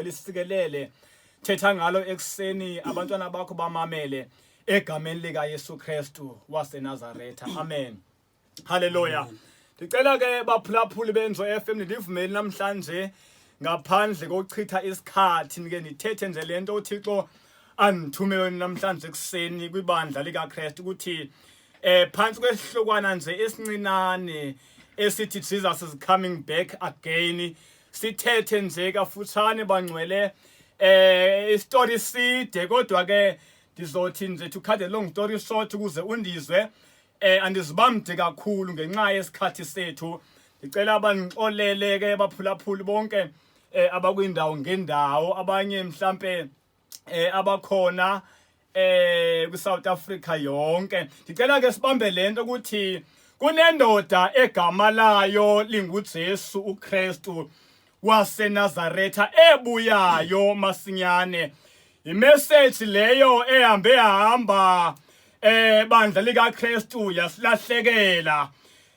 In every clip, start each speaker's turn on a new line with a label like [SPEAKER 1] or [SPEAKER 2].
[SPEAKER 1] Lisikelele, thetha ngalo ekuseni, abantwana bakho bamamele, egameni likaYesu Kristu waseNazaretha, amen. Haleluya. Ndicela ke, baphulaphuli beNzo FM, ndivumeli namhlanje, ngaphandle kokuchitha isikhathi, nike ndithethe nje lento uThixo andithume yona namhlanje ekuseni kwibandla likaKristu, ukuthi phantsi kwesihlokwana nje esincinane esithi "Jesus is coming back again", sithethe nje kafutshane, bangcwele. Istory side, kodwa ke ndizothi nje, to cut a long story short, ukuze undizwe, andizibamde kakhulu ngenxa yesikhathi sethu. Ndicela abangixolele ke, baphulaphuli bonke abakwindawo ngendawo, abanye mhlambe abakhona kwiSouth Africa yonke. Ndicela ke sibambe lento ukuthi kunendoda egama layo linguJesu uKristu waseNazaretha ebuyayo masinyane. Imessage leyo ehambe hamba, bandla likaKristu, yasilahlekela.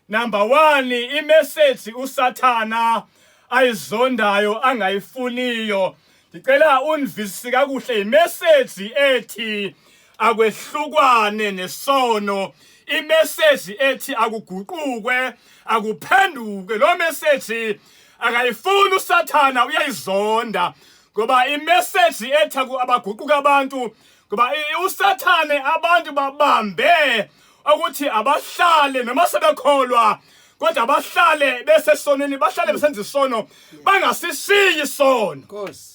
[SPEAKER 1] Number 1, imessage uSathana ayizondayo, angayifuniyo, ndicela undivisise kakuhle, imessage ethi akwehlukwane nesono, imessage ethi akuguqukwe, akuphenduke. Lo message akayifuni uSathana, uyayizonda, ngoba imessage ethi abaguquka abantu, ngoba uSathane abantu babambe ukuthi abahlale noma sebekholwa, kodwa abahlale besesonweni, bahlale besenza isono, bangasishiyi isono.
[SPEAKER 2] Nkosi.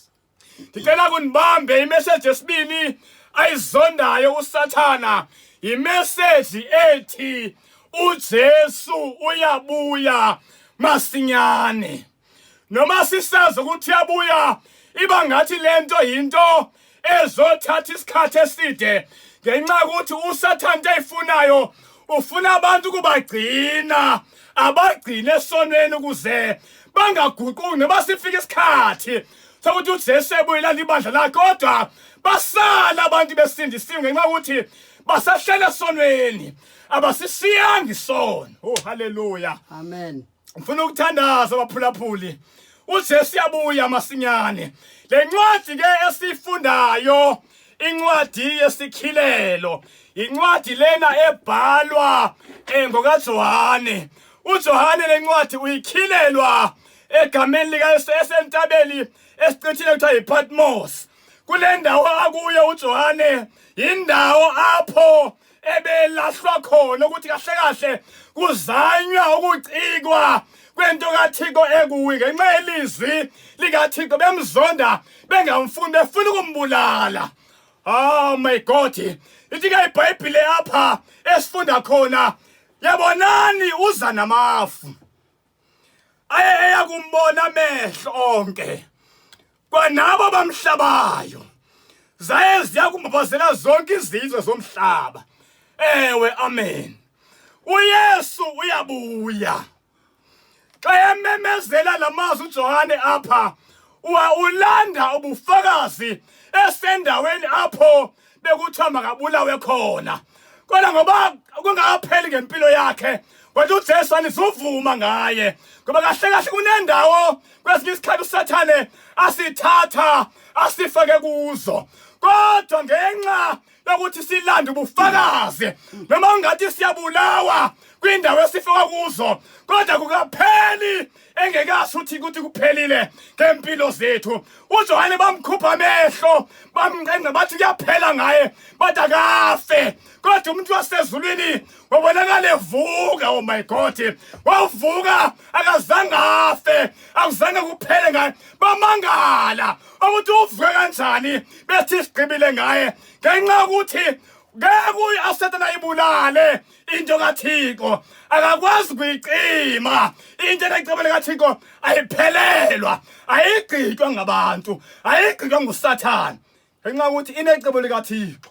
[SPEAKER 1] Ndicela kunibambe imessage yesibini ayizondayo uSathana, imessage ethi uJesu uyabuya masinyane. Noma sisazi ukuthi uyabuya, iba ngathi lento yinto ezothatha isikhathi eside, ngenxa yokuthi uSathane into ayifunayo, ufuna abantu kubagcina, abagcine esonweni ukuze bangaguquki noma sifika isikhathi sokuthi uJesu ebuyela ibandla lakhe, kodwa basala abantu besindisiwe ngenxa yokuthi basahlele esonweni, abasisiyanga isono. Oh, haleluya.
[SPEAKER 2] Amen.
[SPEAKER 1] Ngifuna ukuthandaza, baphulaphuli. UJesu uyabuya masinyane. Le ncwadi ke esifundayo, incwadi yesikhilelo, incwadi lena ebhalwa ngokaJohane. UJohane le ncwadi uyikhilelwa egameni likaYesu esentabeni esiqithini ekuthiwa yiPatmos. Kule ndawo akuyo uJohane, indawo apho ebelahlwa khona ukuthi kahle kahle kuzanywa ukucikwa kwento kaThixo ekuyi ngenxa yelizwi likaThixo, bemzonda, bengamfuni, befuna ukumbulala. Oh my God, ithi ke iBhayibhile apha esifunda khona, "Yabonani, uza namafu, aye eyakumbona amehlo onke, kwanabo bamhlabayo, zaye ziyakumbabazela zonke izizwe zomhlaba." Ewe, amen. UYesu uyabuya. Xa ememezela lamazwi uJohane apha, ulanda ubufakazi esendaweni apho bekuthiwa makabulawe khona, kodwa ngoba kungakapheli ngempilo yakhe, kodwa uJesu anizuvuma ngaye, ngoba kahle kahle kunendawo kwesinye isikhathi uSathane asithatha asifake kuzo, kodwa ngenxa yokuthi silande ubufakazi, noma ungathi siyabulawa kwindawo esifika kuzo, kodwa kukapheli engekasho uthi ukuthi kuphelile ngempilo zethu. UJohane bamkhupha amehlo, bamncenga, bathi kuyaphela ngaye, bathi akafe, kodwa umuntu wasezulwini wabonakala evuka. Oh my God, wavuka, akazange afe, akuzange kuphele ngaye. Bamangala ukuthi uvuke kanjani, bethi sigqibile ngaye, ngenxa yokuthi ngeke uSathane ayibulale into kaThixo, akakwazi kuyicima into enecebo likaThixo. Ayiphelelwa, ayigqitywa ngabantu, ayigqitywa nguSathane, ngenxa yokuthi inecebo likaThixo.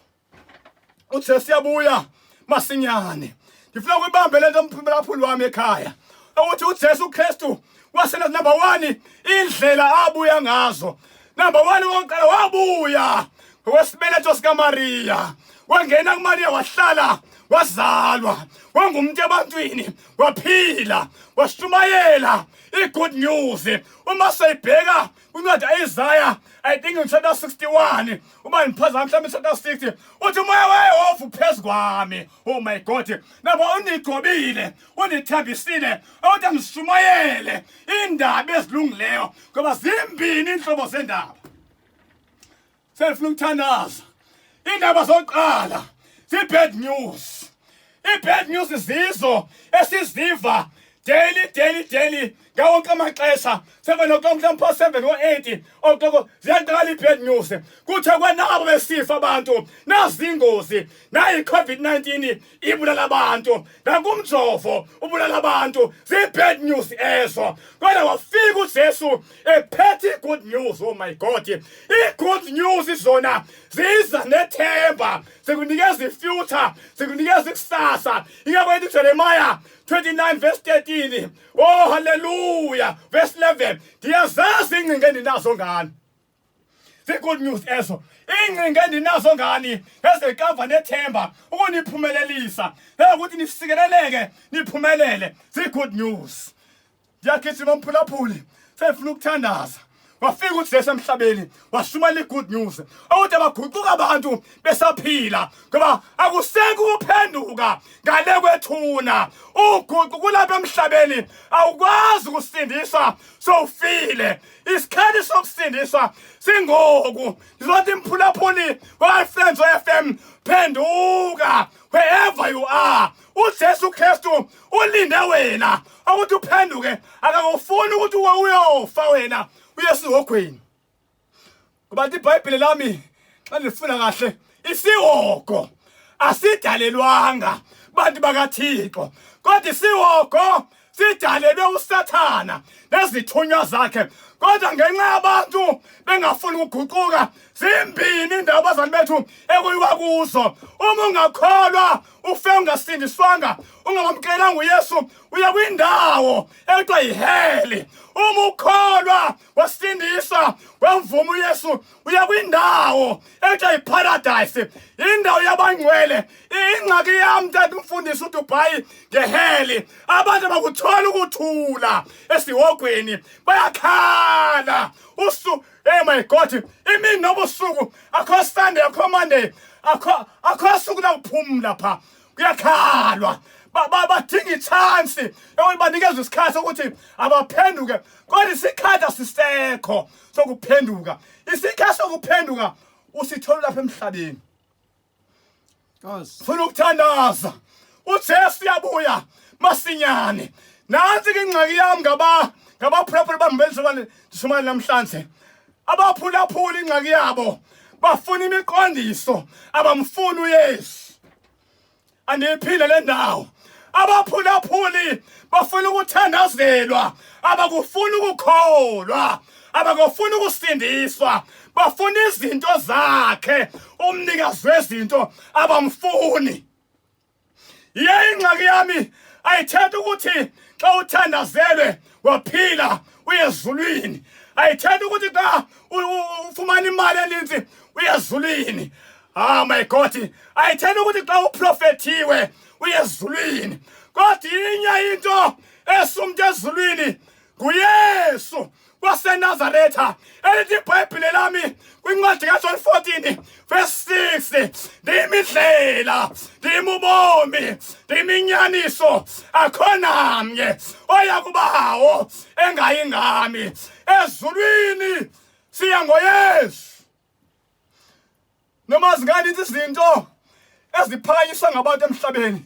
[SPEAKER 1] UJesu uyabuya masinyane. Ndifuna ukuyibambe le nto, mphulaphuli wami ekhaya, ukuthi uJesu Kristu wasena, number 1, indlela abuya ngazo. Number 1, wokuqala wabuya Ngokwesibeletho sikaMariya wangena kuMariya, wahlala, wazalwa, wangumuntu ebantwini, waphila, washumayela i-good news. Uma seyibheka kwincwadi Isaiah, I think in chapter 61, uma ngiphazama mhlawumbe chapter 60, uthi umoya waYehova uphezu kwami. Oh my God, nabo unigcobile, undithembisile ukuthi angishumayele iindaba ezilungileyo, ngoba zimbini iintlobo zendaba. Sefuna ukuthandaza. Iindaba zokuqala zii-bad news. Ii-bad news zizo esiziva daily, daily, daily, ngawo wonke amaxesha, 7 o'clock, mhlawumbi past 7 o-8 o'clock, ziyaqala ii-bad news. Kuthiwe kwanabo besifa abantu, nazi ingozi, nayi i-COVID-19 ibulala abantu, nakumjovo ubulala abantu. Zii-bad news ezo. Kodwa wafika uJesu ephethe i-good news. Oh my God, i-good news zona ziza nethemba, zikunikeza i-future, zikunikeza ikusasa. Ingakho ithi Jeremiah 29 verse 13, oh hallelujah, verse 11, "Ndiyazazi ingcinga endinazo ngani." Zii-good news ezo. "Ingcinga endinazo ngani ezekamva nethemba, ukuniphumelelisa, ukuthi nisikeleleke, niphumelele." Zii-good news. Ndiyagijima, mphulaphuli, sefuna ukuthandaza. Wafika uJesu emhlabeni, washumayela i-good news ukuthi abaguquka abantu besaphila, ngoba akusekho ukuphenduka ngale kwethuna. Uguqu kulapha emhlabeni, awukwazi ukusindiswa sowufile. Isikhathi sokusindiswa singoku. Ndizothi, mphulaphuli wa-Friends FM, phenduka wherever you are. UJesu Kristu ulinde wena ukuthi uphenduke. Akakufuni ukuthi uyofa wena uye esihogweni, ngoba iBhayibheli lami xa ndifuna kahle, isihogo asidalelwanga bantu bakaThixo, kodwa isihogo sidalelwe uSathana nezithunywa zakhe. Kodwa ngenxa yabantu bengafuni ukuguquka, zimbini indawo, bazali bethu, ekuyiwa kuzo. Uma ungakholwa, ufe ungasindiswanga, ungamamkelanga uYesu, uya kwindawo ekuthiwa yiheli. Uma ukholwa, wasindiswa, wamvuma uYesu, uya kwindawo ekuthiwa yiparadise, indawo yabangcwele. Ingxaki yam, tata umfundisi uDubai, ngeheli, abantu abakuthola ukuthula esihogweni, bayakhala usu, hey my God, imini nobusuku. Akho Sunday, akho Monday, akho suku lakuphumla pha, kuyakhalwa. Badinga i-chance yokuthi banikezwe isikhathi sokuthi abaphenduke, kodwa isikhathi asisekho sokuphenduka. Isikhathi sokuphenduka usithola lapha emhlabeni.
[SPEAKER 2] Nkosi.
[SPEAKER 1] Funa ukuthandaza. UJesu uyabuya masinyane. Nansi ke ingxaki yami ngabaphulaphula bami benzoba ndishumayela namhlanje. Abaphulaphula, ingxaki yabo bafuna imiqondiso, abamfuni uYesu. Andiyiphile le ndawo. Abaphulaphuli bafuna ukuthandazelwa, abakufuni ukukholwa, abakufuni ukusindiswa, bafuna izinto zakhe. Umnikazi wezinto abamfuni. Ye ingxaki yami ayithethi ukuthi xa uthandazelwe waphila uye ezulwini, ayithethi ukuthi xa ufumana imali eninzi uye ezulwini. Ah my God, ayithethi ukuthi xa uprofethiwe uye ezulwini, kodwa inye into esumntu ezulwini, nguYesu waseNazaretha, elithi iBhayibhile lami kwincwadi kaJohn 14 verse 6, "Ndim indlela, ndim ubomi, ndim inyaniso, akho namnye oya kubawo engayi ngami." Ezulwini siya ngoYesu. Noma zinganinzi izinto eziphakanyiswa ngabantu emhlabeni,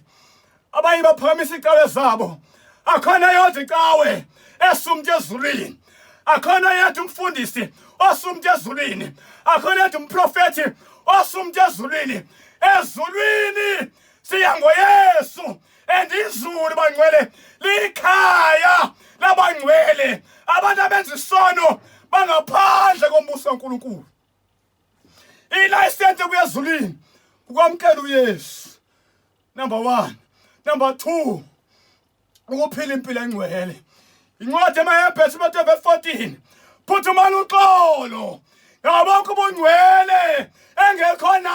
[SPEAKER 1] abanye baphakamisa icawe zabo, akhona yodwa icawe esumntu ezulwini, akhona yedwa umfundisi osumntu ezulwini, akhona yedwa umprofethi osumntu ezulwini. Ezulwini siya ngoYesu, and izulu, bangcwele, likhaya labangcwele. Abantu abenza isono bangaphandle kombuso kaNkulunkulu. Ilayisensi yokuya ezulwini ukwamkela uYesu, number 1. Number 2, ukuphila impilo engcwele. Incwadi emaHebheru 14, "Phuthumani uxolo ngabonke ubungcwele."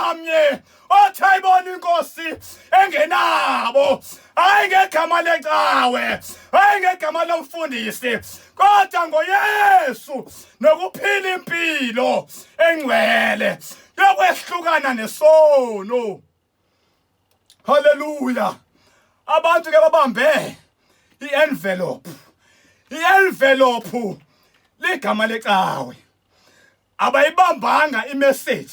[SPEAKER 1] namnye othi ayibona inkosi engenabo, hayi ngegama lecawe, hayi ngegama lomfundisi, kodwa ngoYesu nokuphila impilo engcwele yokwehlukana nesono. Haleluya! Abantu ke babambe i-envelope. I-envelope ligama lecawe. Abayibambanga imessage.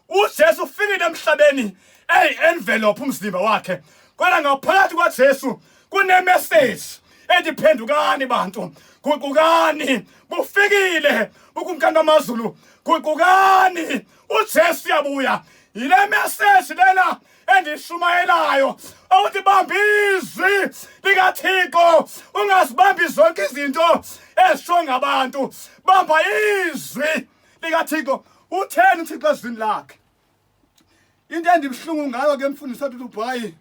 [SPEAKER 1] UJesu ufikile emhlabeni eyi-envelope umzimba wakhe, kodwa ngaphakathi kwaJesu kunemessage ethi phendukani bantu, guqukani, bufikile ukumkani bamazulu, guqukani, uJesu uyabuya. Yile message lena endishumayelayo, ukuthi bamba izwi likaThixo, ungazibambi zonke izinto ezisho ngabantu, bamba izwi likaThixo. Utheni uThixo ezwini lakhe? Into endibuhlungu ngayo ke, mfundisi wathi uBhayi,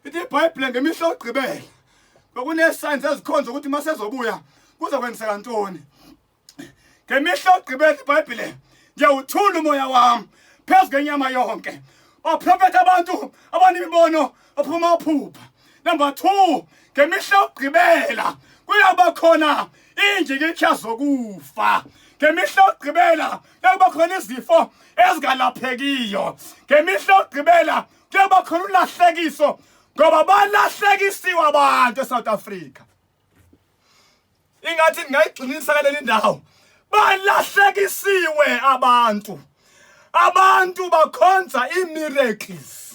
[SPEAKER 1] ithi iBhayibhile ngemihla yokugqibela kwakunee-signs ezikhonza ukuthi masezobuya kuzokwenzeka ntoni. Ngemihla yokugqibela iBhayibhile, ndiyawuthula umoya wam phezu kwenyama yonke. Baprofetha abantu abanemibono, baphuma amaphupha. Number 2, ngemihla yokugqibela kuyaba khona iindyikityha zokufa. Ngemihla yokugqibela kuyakuba khona izifo ezingalaphekiyo. Ngemihla yokugqibela kuyakuba khona ulahlekiso, ngoba balahlekisiwe abantu eSouth Africa. Ingathi ndingayigxinisa kale ndawo. Balahlekisiwe abantu. Abantu bakhonza ii-miracles,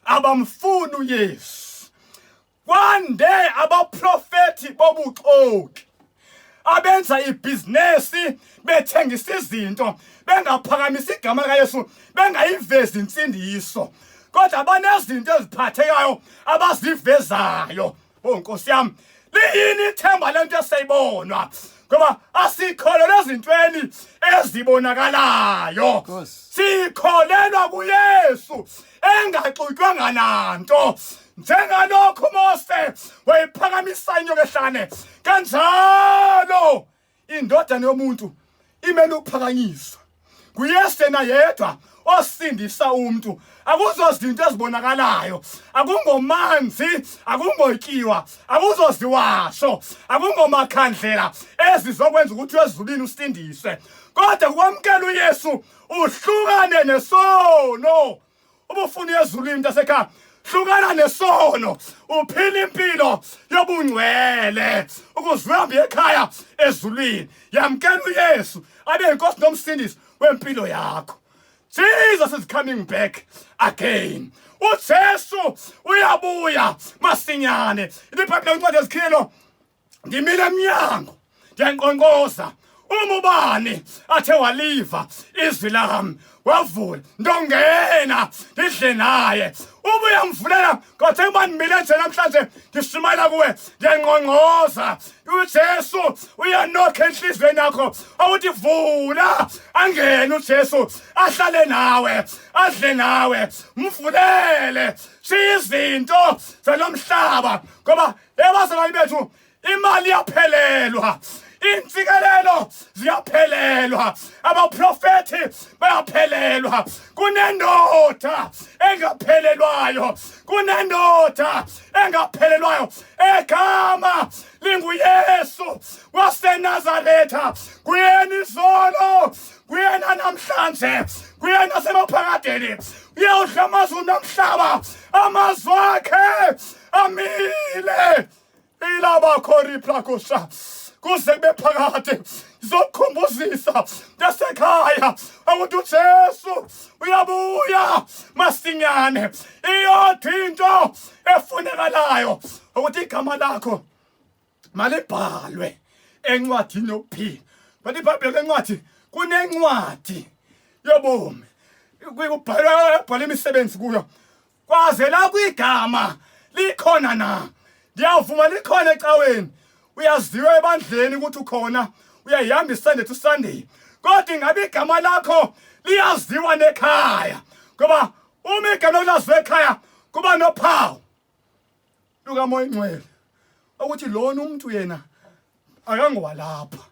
[SPEAKER 1] abamfuni uYesu. Kwande abaprofethi bobuxoki abenza ibhizinesi bethengisa izinto, bengaphakamisi igama likaYesu, bengayivezi insindiso, kodwa banezinto eziphathekayo abazivezayo. Oh Nkosi yami, liyini ithemba lento eseyibonwa? Ngoba asikholelwa ezintweni ezibonakalayo, sikholelwa kuYesu engaxutywanga nanto. Njengalokhu Mose wayiphakamisa inyoka ehlane, kanjalo indodana yomuntu imele ukuphakanyiswa. NguYesu yena yedwa osindisa umuntu. Akuzozinto ezibonakalayo, akungomanzi, akungotyiwa, akuzoziwasho, akungomakhandlela ezizokwenza ukuthi ezulwini usindiswe, kodwa kukwamukela uYesu uhlukane nesono. Ubufuna ezulwini, mntasekhaya, hlukana nesono, uphila impilo yobungcwele ukuze uhambe ekhaya ezulwini. Yamkela uYesu abe inkosi nomsindisi wempilo yakho. Jesus is coming back again. UJesu uyabuya masinyane. IBhayibheli incwadi ezikhilo, ndimile emnyango ndiyanqonqoza, uma ubani athe waliva izwi lami wavula, ndongena ndidle naye. Uma uyamvulela, kodwa kuba ndimile nje namhlanje ndishumayela kuwe, ndiyanqonqoza. UJesu uyanokha enhliziyweni yakho awuthi vula, angene uJesu, ahlale nawe, adle nawe. Mvulele, siyizinto zalomhlaba, ngoba ebazalwane bethu imali iyaphelelwa, intsikelelo ziyaphelelwa, abaprofethi bayaphelelwa. Kunendoda engaphelelwayo, kunendoda engaphelelwayo egama linguYesu waseNazaretha. Kuyena izolo, kuyena namhlanje, kuyena semaphakadeni. Uyawudla amazulu nomhlaba, amazwi akhe amile ilabakhoriplakusha kuze kube phakade. Ngizokukhumbuzisa yasekhaya ukuthi uJesu uyabuya masinyane. Iyodwa into efunekalayo ukuthi igama lakho malibhalwe encwadini yokuphila. But iBhayibheli lencwadi, kunencwadi yobomi, kubhalwa bhala imisebenzi kuyo, kwaze la kwigama likhona na. Ndiyavuma likhona ecaweni, uyaziwa ebandleni ukuthi ukhona, uyayihamba iSunday to Sunday, kodwa ingabe igama lakho liyaziwa nekhaya? Ngoba uma igama laziwa ekhaya, kuba nophawu lukaMoya Ingcwele ukuthi lona umuntu yena akangowalapha,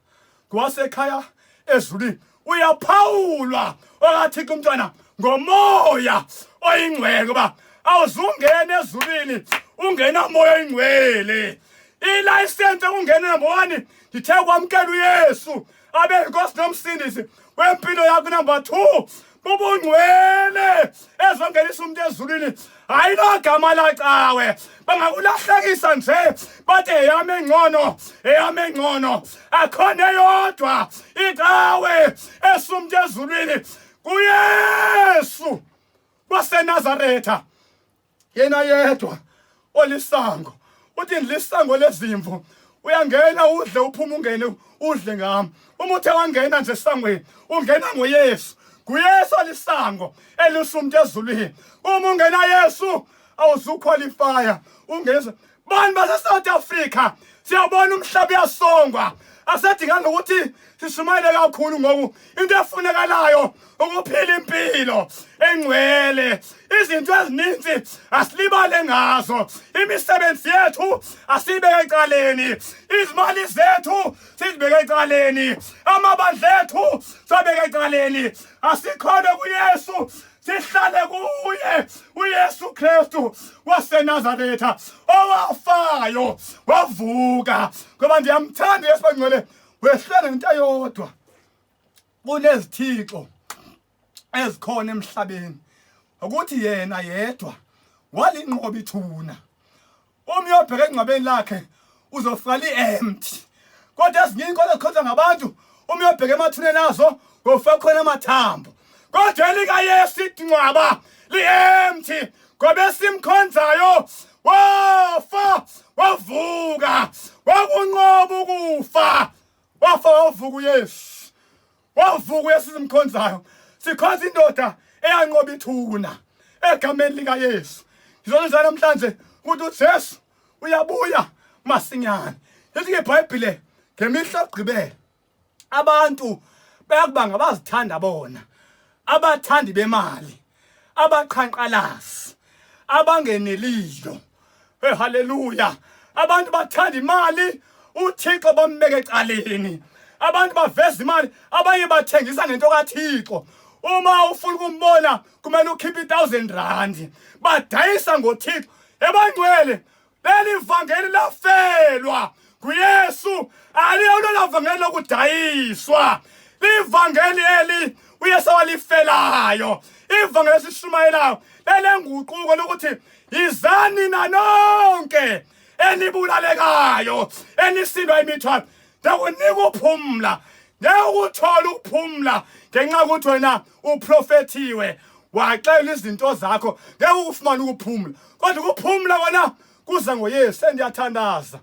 [SPEAKER 1] ngwasekhaya ezulwini. Uyaphawulwa okaThixo umntwana. Ngomoya oyingcwele, ngoba awuzungena ezulwini ungena moya oyingcwele. Ilayisensi ekungena number 1 ndithe kwamkela uYesu abe yinkosi nomsindisi wempilo yakho. Number 2 bubungcwele ezongenisa umuntu ezulwini, hayi logama lacawe. Bangakulahlekisa nje bathi eyami engcono, eyami engcono. Akhona eyodwa icawe esumntu ezulwini, kuYesu waseNazaretha, yena yedwa olisango. Uthi ndilisango lezimvu, uyangena udle, uphuma ungene udle ngam. Uma uthe wangena nje esangweni, ungena ngoYesu. NguYesu olisango elisumntu ezulwini. Uma ungena Yesu awuzukhwalifaya ungeza. Bantu base-South Africa, siyabona umhlaba uyasongwa, asedinga ukuthi sishumayele kakhulu ngoku. Into efunekalayo ukuphila impilo engcwele. Izinto ezininzi asilibale ngazo, imisebenzi yethu asiyibeke ecaleni, izimali zethu sizibeke ecaleni, amabandla ethu siwabeke ecaleni. Asikhone kuYesu, sihlale kuye uYesu Kristu waseNazaretha owafayo wavuka, ngoba ndiyamthanda uYesu bangcwele. Wehlele ngento eyodwa kunezithixo ezikhona emhlabeni, ukuthi yena yedwa walinqoba ithuna. Uma uyobheka engcwabeni lakhe uzofika li-empty, kodwa ezinye inkolo ezikhonza ngabantu, uma uyobheka emathuneni azo ngofika khona amathambo. Kodwa elikaYesu ingcwaba li-empty, ngoba esimkhonzayo wafa wavuka, wakunqoba ukufa. Wafa wavuka uYesu, wavuka uYesu simkhonzayo. Sikhonza indoda eyanqoba ithuna egameni likaYesu. Ngizonza namhlanje ukuthi uJesu uyabuya masinyane. Lithi ke iBhayibhile, ngemihla yokugqibela abantu bayakuba ngabazithanda bona, abathandi bemali, abaqhanqalazi, abangeneliyo. Hey, haleluya! Abantu bathanda imali, uThixo bambeke ecaleni. Abantu baveza imali, abanye bathengisa ngento kaThixo. Uma ufuna ukumbona kumele ukhiphe i1000 rand. Badayisa ngoThixo. Ebangcwele, leli vangeli lafelwa nguYesu, aliyona lavangeli lokudayiswa. Livangeli eli uYesu walifelayo, ivangeli esishumayelayo lelenguquko, lokuthi yizani nanonke enibulalekayo, enisindwa imithwalo, ndakunika uphumla. Ngeke ukuthola ukuphumla ngenxa yokuthi wena uprofethiwe waxela izinto zakho, ngeke ukufumane ukuphumla. Kodwa ukuphumla wena kuza ngoYesu. Sendiyathandaza,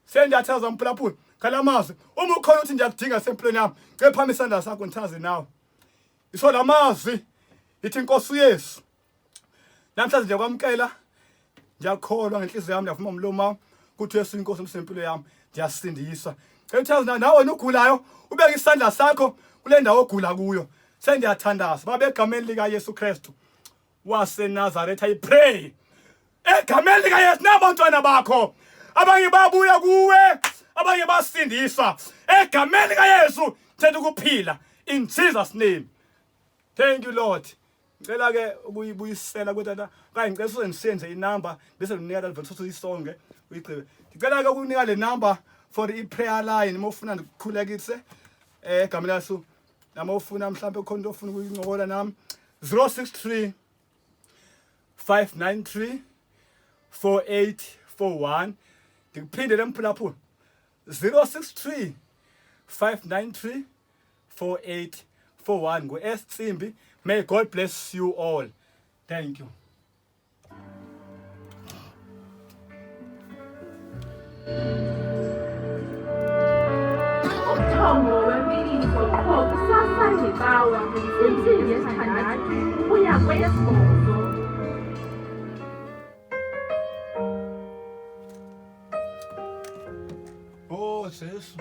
[SPEAKER 1] sendiyathandaza, mphulaphula ngala mazwi. Uma ukhona uthi ndiyakudinga sempilweni yami, cepha isandla sakho ndithandaze nawe. Iso la mazwi ithi, Nkosi uYesu, namhlanje ndiyakwamkela, ndiyakholwa ngenhliziyo yami, ndiyavuma umlomo wami ukuthi uYesu inkosi emsempilo yami, ndiyasindiswa. Cela uthandaze nawe wena ugulayo, ubeke isandla sakho kule ndawo ogula kuyo. Sendiyathandaza, Baba, egameni likaYesu Kristu waseNazaretha, I pray egameni likaYesu, nabantwana bakho abanye babuya kuwe, abanye basindiswa egameni likaYesu. Thetha ukuphila in Jesus name. Thank you, Lord. Ngicela ke ukuyibuyisela kutata, okanye ngicela uze ndisenze inamba bese ndinika tata vele uyisonge uyigqibe. Ndicela ke ukunika le number for i-prayer line uma ufuna ndikukhulekise egameni laYesu, noma ufuna mhlawumbe khona into ofuna ukuyincokola nami, 063 593 4841. Ndikuphinde mphulaphula, 063 593 4841, ngu-S Tsimbi. May God bless you all. Thank you.
[SPEAKER 3] Umthombo wempiliso qho kusasa ngeCawa ngentsimbi yesithandathu ukuya kweyesibhozo.
[SPEAKER 1] Oh, Jesu.